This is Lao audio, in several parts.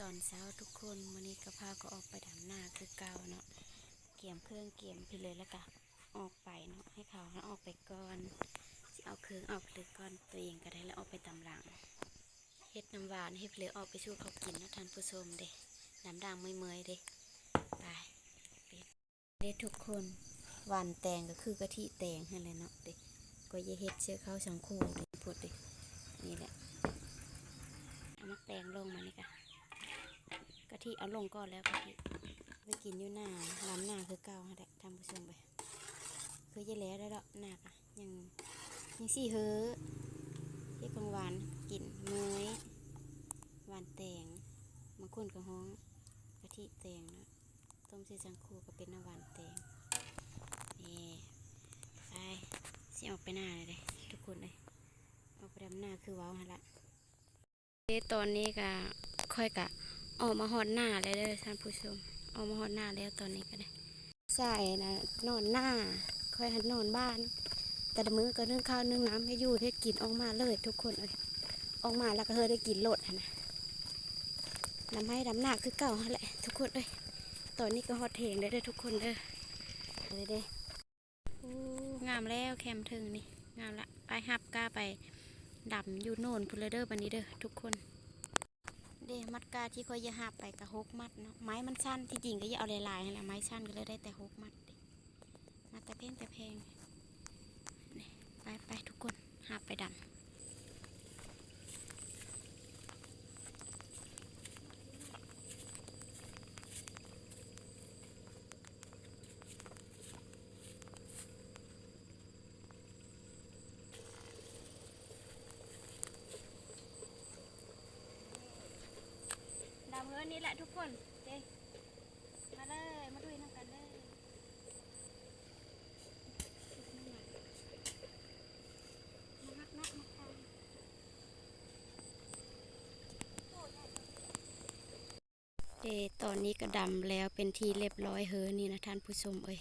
ຕອນເຊົ້າທຸກຄົນ ມື້ນີ້ກໍພາກັນອອກໄປດຳນາຄືເກົ່າເນາະ ກຽມເຄື່ອງກຽມພີ້ເລີຍ ແລ້ວກໍອອກໄປເນາະ ໃຫ້ເຂົາຫັ້ນອອກໄປກ່ອນ ຊິເອົາເຄື່ອງອອກເລີຍກ່ອນ ໂຕເອງກໍໄດ້ລະອອກໄປຕາມຫຼັງ ເຮັດນ້ຳຫວານໃຫ້ເພິ່ນເລີຍອອກໄປສູ່ເຂົາກິນເນາະທ່ານຜູ້ຊົມເດ້ ດຳດາງເມື່ອຍໆເດ້ ໄປ. ເດ້ທຸກຄົນ ຫວ່ານແຕງກໍຄືກະທິແຕງຫັ້ນແຫຼະເນາະເດ້ ກໍຢ່າເຮັດເຊື້ອເຂົ້າສັງໂຄເດ້ ພຸດເດ້ ນີ້ແຫຼະ ເອົາໝາກແຕງລົງມານີ້ກະ ກະທິເອົາລົງກ່ອນແລ້ວ ກະທິໄປກິນຢູ່ນາ ດຳນາຄືເກົ່າຫັ້ນແຫຼະທ່ານຜູ້ຊົມເອີຍ ຄືຈະແລ້ວແລ້ວເນາະ ນາກະຍັງ ຍັງສີ່ເຮີ ເຮັດຂອງຫວານກິນ ເໝີຍ ຫວ່ານແຕງ ບາງຄົນກໍຮ້ອງກະທິແຕງເນາະ. ຕົ້ມໃສ່ສັງໂຄກໍເປັນນ້ຳຫວານແຕງ ນີ້ ໄປ ຊິອອກໄປນາແລ້ວເດ້ທຸກຄົນເອີຍ ອອກໄປດຳນາຄືເວົ້າຫັ້ນລະ ເດ້ ຕອນນີ້ກະ ຂ້ອຍກະອອກມາຮອດນາແລ້ວເດີທ່ານຜູ້ຊົມ ອອກມາຮອດນາແລ້ວ ຕອນນີ້ກະໄດ້ ສາຍນະ ນອນນາ ຂ້ອຍຫັ້ນນອນບ້ານ ແຕ່ລະມື້ກໍໜຶ້ງເຂົ້າໜຶ້ງນ້ຳ ເຮັດຢູ່ເຮັດກິນ ອອກມາເລີຍທຸກຄົນເອີຍ ອອກມາແລ້ວກໍເຮີໄດ້ກິນໂລດຫັ້ນນະ ດຳໄຮ່ດຳນາຄືເກົ່າຫັ້ນແຫຼະທຸກຄົນເອີຍ ຕອນນີ້ກໍຮອດເຖິງແລ້ວເດີທຸກຄົນເດີ ເດີ ໂອ້ ງາມແລ້ວ ແຄມເທິງນີ້ ງາມລະ ໄປຮັບກ້າໄປດຳຢູ່ໂໜ່ນພຸ້ນລະເດີ ບາດນີ້ເດີທຸກຄົນ ເດ້ ມັດກ້າທີ່ຂ້ອຍຢາກຮັບໄປກະຫົກມັດເນາະ ໄມ້ມັນສັ້ນ ທີ່ຈິງກໍຢາກເອົາຫຼາຍໆຫັ້ນລະ ໄມ້ສັ້ນກໍເລີຍໄດ້ແຕ່ຫົກມັດເດ້ ມາແຕ່ແພງແຕ່ແພງ ໄປໆ ທຸກຄົນ ຮັບໄປດຳ. ດຳເຮືອນນີ້ແຫຼະທຸກຄົນ ເດ້ ມາເລີຍ ມາດຸຍນຳກັນເດີ ເດ້ ຕອນນີ້ກໍດຳແລ້ວເປັນທີ່ລຽບຮ້ອຍເຮີນີ້ນະທ່ານຜູ້ຊົມເອີຍ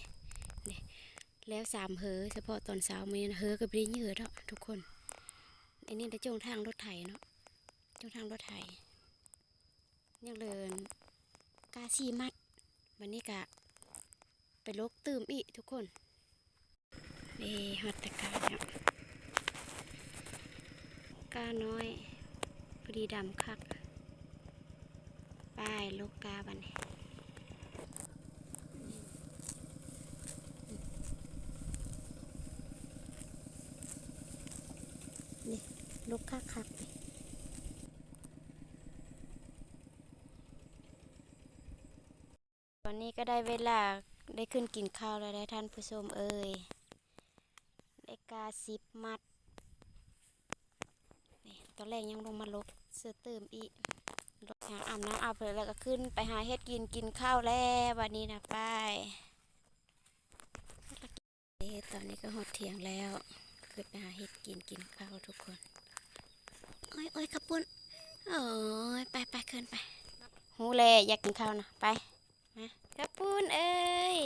ເດ້ ແລ້ວສາມເຮີ ສະເພາະຕອນເຊົ້າມື້ນີ້ນະ ເຮີກໍບໍ່ໄດ້ເຍອະດອກທຸກຄົນ ອັນນີ້ລະຈົງທາງລົດໄຖເນາະ ຈົງທາງລົດໄຖ ຍັງເຫຼືອກາສີ່ມັດ ບາດນີ້ກະໄປລົກຕື່ມອີກທຸກຄົນ. ເອີ ຮອດແຕ່ກາແລ້ວ ການ້ອຍ ພໍດີດຳຄັກ ໄປລົກກາບາດນີ້ ນີ້ ລົກຄັກໆ. ຕອນນີ້ກໍໄດ້ເວລາໄດ້ຂຶ້ນກິນເຂົ້າແລ້ວເດ້ທ່ານຜູ້ຊົມເອີຍ ໄດ້ກາສິບມັດ ນີ້ ຕອນແລກຍັງລົງມາລົກເສື້ອຕື່ມອີກ ລົກຫາອາບນ້ຳອາບເພີແລ້ວກໍຂຶ້ນໄປຫາເຮັດກິນ ກິນເຂົ້າແລ້ວບາດນີ້ນະ ໄປ. ເດ້ ຕອນນີ້ກໍຮອດທ່ຽງແລ້ວ ຂຶ້ນໄປຫາເຮັດກິນ ກິນເຂົ້າທຸກຄົນ ໂອ້ຍ ໂອ້ຍ ເຂົ້າປຸ້ນ ໂອ້ຍ ໄປ ໄປ ຂຶ້ນໄປ ຮູ້ແລ້ວຢາກກິນເຂົ້ານະ ໄປ ມາ ເຂົ້າປຸ້ນເອີຍ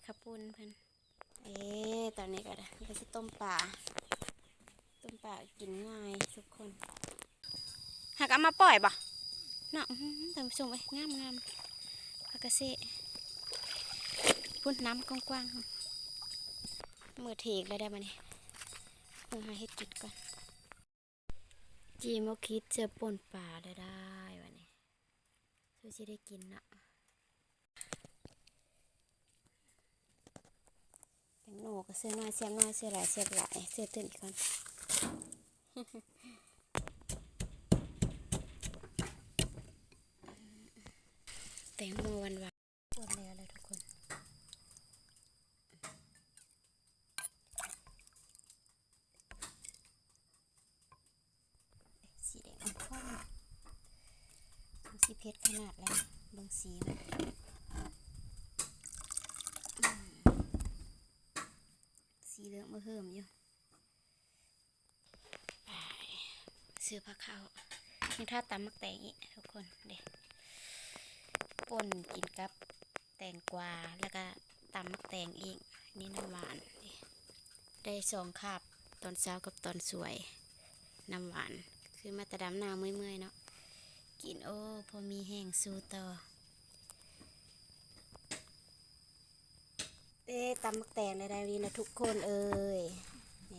ເຂົ້າປຸ້ນເພິ່ນ ເອີ ຕອນນີ້ກໍໄດ້ ກໍຊິຕົ້ມປາ ຕົ້ມປາກິນງ່າຍທຸກຄົນ ຫາກເອົາມາປ່ອຍບໍ່ເນາະ ອື ທ່ານຜູ້ຊົມເອີຍ ງາມໆ ຜັກກະເສະ ພຸ້ນ ນ້ຳກວ້າງໆ ມື້ເທີງແລ້ວໄດ໋ບາດນີ້ ເອີ ຫາເຮັດກິນກ່ອນ ຈີ່ໝົກຄິດເຈີປົ່ນປາແລ້ວໄດ໋ບາດນີ້ ຄືຊິໄດ້ກິນເນາະ. ແຕງໂມກໍເສື້ອນ້ອຍແຊບນ້ອຍ ເສື້ອຫຼາຍແຊບຫຼາຍ ເສື້ອຕື່ມອີກກ່ອນ ແຕງໂມຫວານໆ ປວດແລ້ວແຫຼະທຸກຄົນ ສີແດງອ່ອນໆ ມັນຊິເຜັດຂະໜາດໃດ ເບິ່ງສີມັນ ອືມ ສີເຫຼືອງມະເຫີມຢູ່ ໄປ ຊື້ພາເຂົ້າ ຍັງຖ້າຕຳໝາກແຕງອີກທຸກຄົນ ເດ້ ປົ່ນກິນກັບ ແຕງກວາ ແລ້ວກະຕຳໝາກແຕງອີກ ນີ້ນ້ຳຫວານ ໄດ້ສອງຄາບ ຕອນເຊົ້າກັບຕອນສວຍ ນ້ຳຫວານ ຄືມາແຕ່ດຳນາເມື່ອຍໆເນາະ ກິນ ໂອ້ ພໍມີແຮງສູ້ຕໍ່. ເອີ ຕຳໝາກແຕງໄດ້ໆ ນີ້ນະທຸກຄົນເອີຍ. ແໝ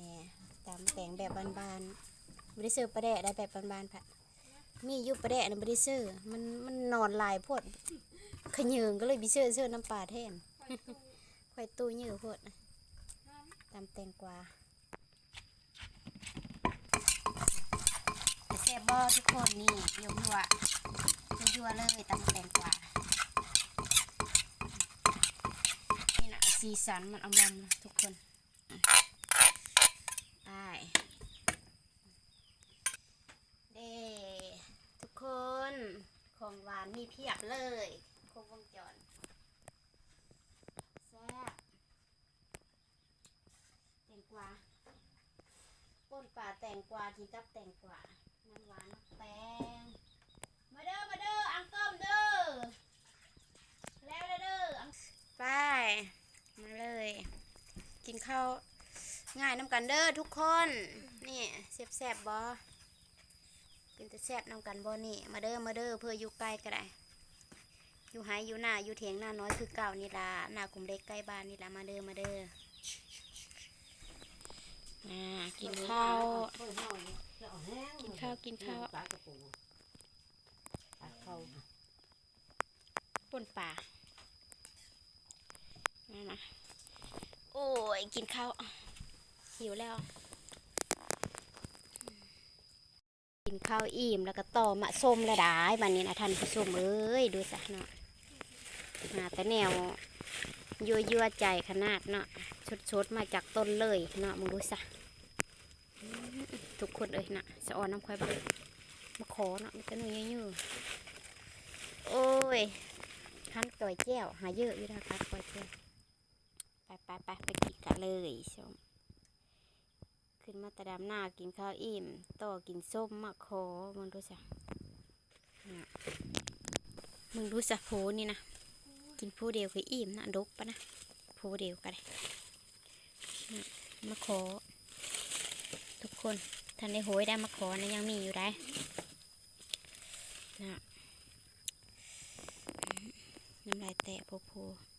ຕຳໝາກແຕງແບບບ້ານໆ ບໍ່ໄດ້ເສີປາແດກໄດ້ ແບບບ້ານໆ ພະ ມີຢູ່ປາແດກນະ ບໍ່ໄດ້ເສີ ມັນ ມັນນອນຫຼາຍໂພດ ຂະເຫຍີງ ກໍເລີຍບໍ່ເສີ ເສີນ້ຳປາແທນ ຂ້ອຍຕູ້ເຍີໂພດ. ຕຳແຕງກວາ ແຊບບໍ່ທຸກຄົນ? ນີ້ ຍົວໆ ຍົວໆ ເລີຍ ຕຳແຕງກວາ. ນີ້ນະ ສີສັນມັນອຳລຳນະທຸກຄົນ. ໄປ ເດ້ ທຸກຄົນ ຂອງຫວານມີພຽບເລີຍ ຄົບວົງຈອນ ແຊບ. ແຕງກວາ ປົ່ນປາແຕງກວາ ກິນກັບແຕງກວາ ນ້ຳຫວານໝາກແຕງ. ມາເດີ ມາເດີ ອັງຕົ້ມເດີ ແລ້ວເດີ ອັງ ໄປ ມາເລີຍ ກິນເຂົ້າງາຍນຳກັນເດີທຸກຄົນ. ນີ້ ແຊບໆ ບໍ່? ເປັນຕາແຊບນຳກັນບໍ່ນີ້? ມາເດີ ມາເດີ ເພື່ອຢູ່ໃກ້ກໍໄດ້ ຢູ່ໄຮ່ຢູ່ນາ ຢູ່ຖຽງນານ້ອຍຄືເກົ່ານີ້ລະ ນາກົມເຫຼັກໃກ້ບ້ານນີ້ລະ. ມາເດີ ມາເດີ ອ່າ ກິນເຂົ້າ ກິນເຂົ້າ ກິນເຂົ້າ ປົນປາ ນັ້ນນະ. ໂອ້ຍ ກິນເຂົ້າ ຫິວແລ້ວ. ກິນເຂົ້າອີ່ມແລ້ວກໍຕໍ່ມາຊົມລະດາຍ ບາດນີ້ນະທ່ານຜູ້ຊົມເອີຍ. ດູຊະເນາະ ຫາແຕ່ແນວຍົວໆໃຈຂະໜາດເນາະ ສົດໆມາຈາກຕົ້ນເລີຍເນາະ. ເບິ່ງດູຊະ ອືມ ທຸກຄົນເອີຍນະ ສະອອນນຳຂ້ອຍບໍ່? ມາຂໍເນາະ ມີແຕ່ໜ່ວຍໃຫຍ່ຢູ່. ໂອ້ຍ ຫັ້ນກ້ອຍແຈ່ວ ຫາເຍີະຢູ່ດາ ກັດກ້ອຍແຈ່ວ. ໄປໆໆ ໄປກິນກັນເລີຍ ສົ້ມ. ຂຶ້ນມາແຕ່ດຳນາ ກິນເຂົ້າອີ່ມ ຕໍ່ກິນສົ້ມໝາກຂໍ. ເບິ່ງດູຊະ ເບິ່ງດູຊະ ໂພນີ້ນະ ກິນໂພດຽວກໍອີ່ມນະ ດົກປະນະ ໂພດຽວກໍໄດ້. ໝາກຂໍ ທຸກຄົນ ທັນໄດ້ໂຫຍໄດ້ ໝາກຂໍນະ ຍັງມີຢູ່ໄດ໋. ນະ ນ້ຳລາຍແຕກໂພໆ.